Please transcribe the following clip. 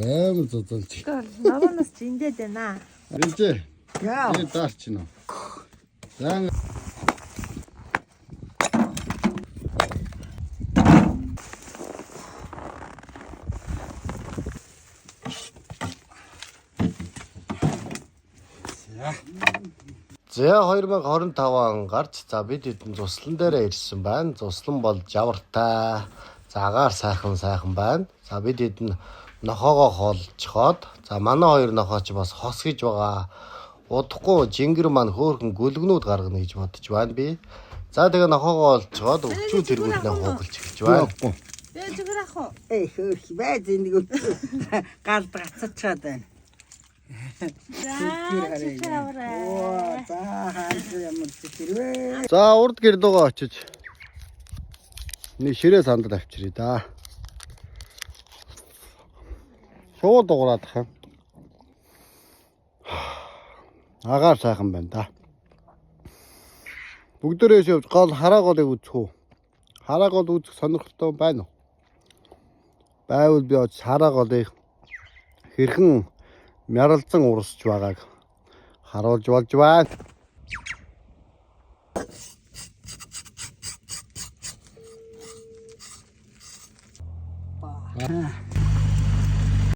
Амар зузаан чи. Нороноос ч индээд байна. Бинжээ. Яа. Би даарч нөө. За. За 2025 он гарч за бид хэдэн зуслан дээрээ ирсэн байна. Зуслан бол жавартай, за агаар сайхан сайхан байна. За бид хэдэн нохоогоо хоолжхоод за манай хоёр нохоо ч бас хос гэж байгаа. Удахгүй жингэр маань хөөхөн гүлгнүүд гаргана гэж бодож байна би. За тэгээ нохоогоо олцоод өвчүү тэргүүтнээ хуугалж эхэлж байна. Би зүгээр ах уу? Эй хөөх байж нэг галд гацчихад байна. За чичээ аваарай. Оо за хаач ямар зүтэрвэ. За урд гэр рүүгээ очиж нэг ширээ сандал авчиръя да. Шууд дугуйраад ах юм. Агаар сайхан байна да. Бүгдээрээс явж гол хараа голыг үзэх үү? Хараа гол үзэх сонирхолтой байна уу? Байвал би очиж хараа голыг хэрхэн мяралзан урсж байгааг харуулж болж байна.